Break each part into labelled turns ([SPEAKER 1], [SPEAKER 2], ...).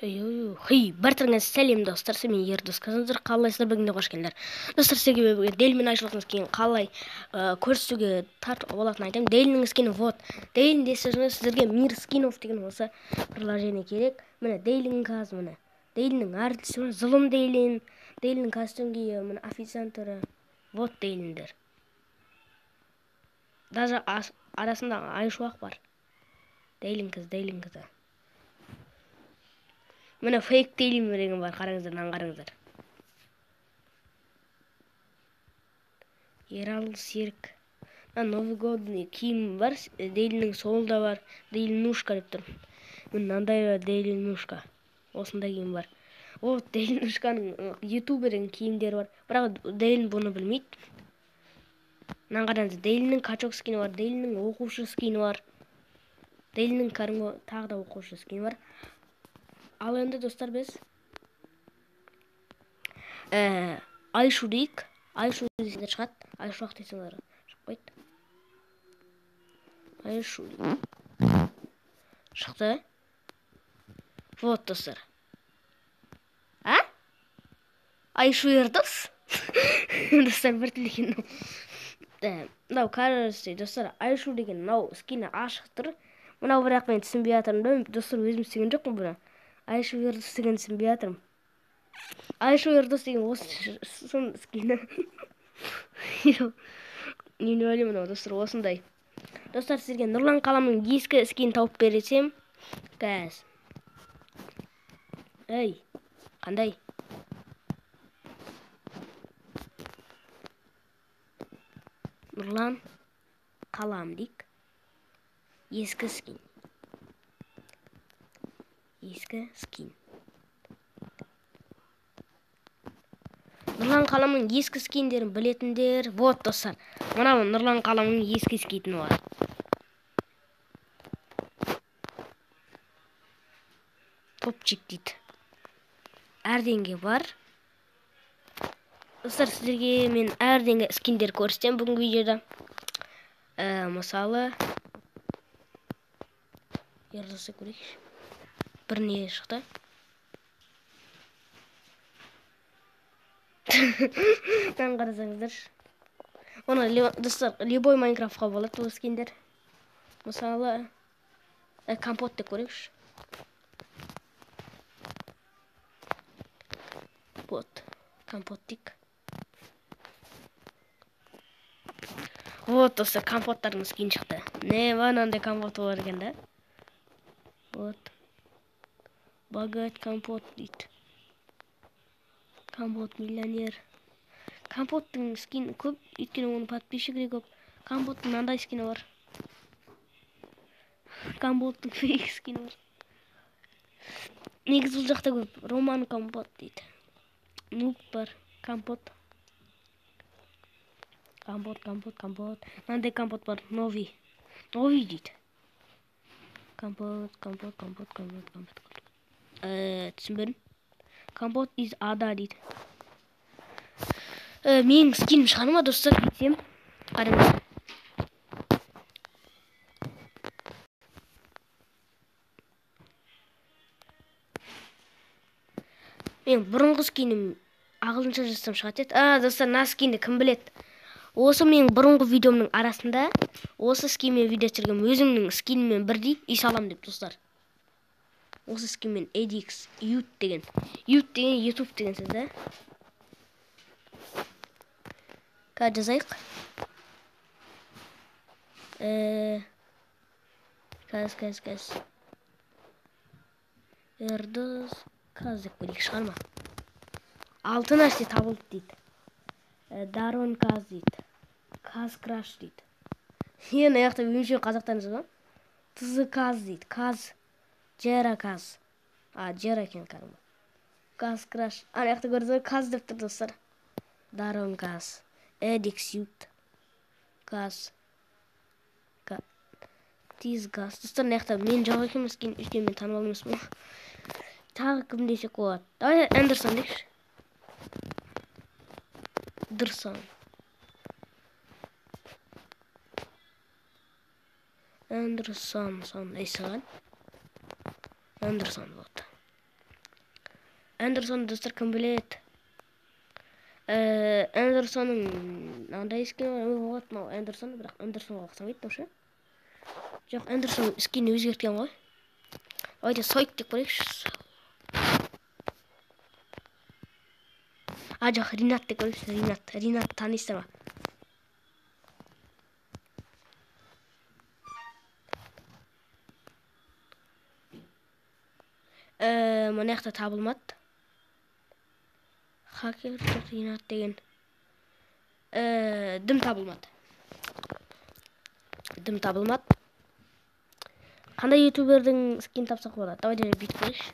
[SPEAKER 1] Хей, бәріңе сәлем достар, мен Ердос. Қазір қалайсыздар, бүгін қош келдіңдер. Достар, сіздерге бүгін Дейлмен айшылықтың скинін қалай көрсетуге тартуға болатынын айтамын. Дейлінің скині вот. Дейлін десеңіз, сіздерге Мир скинов деген осы приложение керек. Міне Дейлин қазір міне. Дейлінің әр түсі, зұлым Дейлин, Дейлінің костюм киі, міне официант түрі. Вот Дейлиндер. Даже арасында айшуақ бар. Дейлин қыз, Дейлин қызы. Міне фейк Дейлин деген бар, қараңыздар, мынаны қараңыздар. Ералы Серік. Мына новогодний киім бар, Дейлиннің солы да бар, Дейлинушка деп тұр. Міне мынандай бар, Дейлинушка. Осындай киім бар. Вот Дейлинушканың ютубердің киімдері бар. Бірақ Дейлин бұны білмейді. Мынаны қараңыздар, Дейлиннің качок скині бар, Дейлиннің оқушы скині бар. Дейлиннің кәдімгі тағы да оқушы скині бар. Ал енді достар біз Айшу дейік. Айшу десеңдер шығады. Айшуақ десеңдер шықпайды. Айшу дейік. Шықты. Вот достар. А? Айшу Ердос? Достар бір тіл екен. Мынау кажется, достар, Айшу деген мынау скині ашық тұр. Мынау бірақ мен түсінбей жатырмын да, достар, өзім істеген жоқпын бұны. Айшу Ердос деген түсінбей жатырмын. Айшу Ердос деген осы скині. Не ойлаймын мынау, достар, осындай. Достар, сізге Нұрлан Қаламның ескі скинін тауып берсем, қазір. Ей, қандай? Нұрлан Қалам дейік. Ескі скин. Ескі скин. Нұрлан Қаламның ескі скиндерін білетіндер. Вот достар. Мынау Нұрлан Қаламның ескі скині бар. Топчик дейді. Әр деңге бар. Достар, сіздерге мен әр деңге скиндер көрсетемін бүгінгі видеода. Мысалы, Ердосты көрейікші. Бір не шықты? Мынаны қарасаңыздаршы. Оны, достар, любой Майнкрафтқа болады бұл скиндер. Мысалы, компот деп көрейікші. Вот, компот дейік. Вот, достар, компоттардың скин шықты. Не, мынандай компот бар екен да. Вот. Богат компот дейді. Компот миллионер. Компоттың скині көп, өйткені оның подписчигі көп. Компоттың мынандай скині бар. Компоттың фейк скині бар. Негізі бұл жақта көп. Роман компот дейді. Нуб бар. Компот. Компот, компот, компот. Мынандай компот бар. Новый. Новый дейді. Компот, компот, компот, компот, компот. Түсінбедім. Компот из ада дейді. Менің скинім шығар ма, достар, десем. Қараңыз. Мен бұрынғы скинім ағылшынша жазсам шығады еді. Достар, мына скинді кім біледі? Осы менің бұрынғы видеомның арасында осы скинмен видео түсіргем, өзімнің скиніммен бірдей үй салам деп, достар. Осы скинмен EDX Ют деген. Ют деген YouTube деген сөз, да? Қазір жазайық. Қазір, қазір, қазір. Ердос қаз деп көрейік, шығар ма? 6 нәрсе табылды дейді. Дарон қаз дейді. Қаз краш дейді. Енді аяқта өңшең қазақтан жазған. Тызы қаз дейді. Қаз. Джера қаз. Джера екен кәдімгі. Қаз краш. Ана жақта көрдіңіз ғой, қаз деп тұр, достар. Дарон қаз. Эдикс ют. Қаз. Тиз газ. Достар, мына жақта мен жоқ екенмін, скин, өйткені мен танымал емеспін. Тағы кім десек болады? Давай Эндерсон дейікші. Дырсан. Эндерсон, сон, ей саған. Эндерсон вот. Андерсон, достар, кім біледі? Андерсонның мынандай скині болады, мынау Андерсон, бірақ Андерсонға ұқсамайды вообще. Жоқ, Андерсон скинін өзгерткен ғой. Давайте Сойк деп көрейікші. А, жоқ, Ринат деп көрейікші, Ринат. Ринат танисыздар ма? Мына жақта табылмады. Хакер Ринат деген. Дым табылмады. Дым табылмады. Қандай ютубердің скин тапсақ болады? Давайте бүйтіп көрейікші.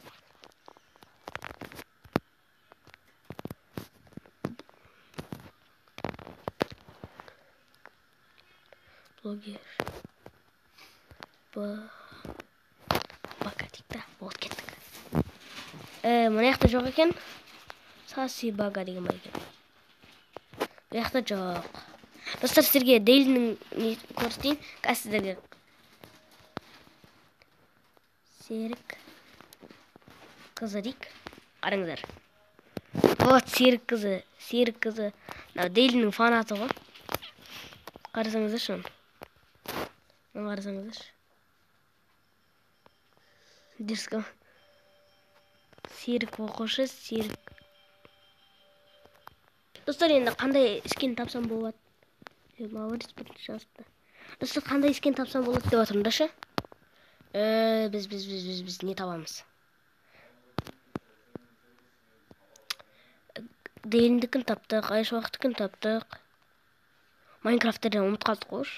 [SPEAKER 1] Блогер. Бака дейік та. Болды, кеттік. Мына жақта жоқ екен. Саси Бага деген бар екен. Бұл жақта жоқ. Достар, сіздерге Дейлінің не көрсетейін. Қазір сіздерге Серік қызы дейік. Қараңыздар. Вот Серік қызы, Серік қызы. Мынау Дейлінің фанаты ғой. Қарасаңыздаршы оны. Мына қарасаңыздаршы. Дерзко. Серік оқушы, Серік. Достар, енді қандай скин тапсам болады? Молодец, бірінші жазыпты. Достар, қандай скин тапсам болады деп жатырмын да ше? Біз не табамыз? Дейліндікін таптық, Айшуақтікін таптық. Майнкрафттерден ұмытып қалдық қой.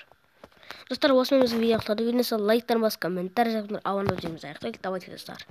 [SPEAKER 1] Достар, осымен біздің видео аяқталды. Видеоны лайктан басып, комментарий жазыңдар. Ауанды видеомызды аяқтайық. Давайте, достар.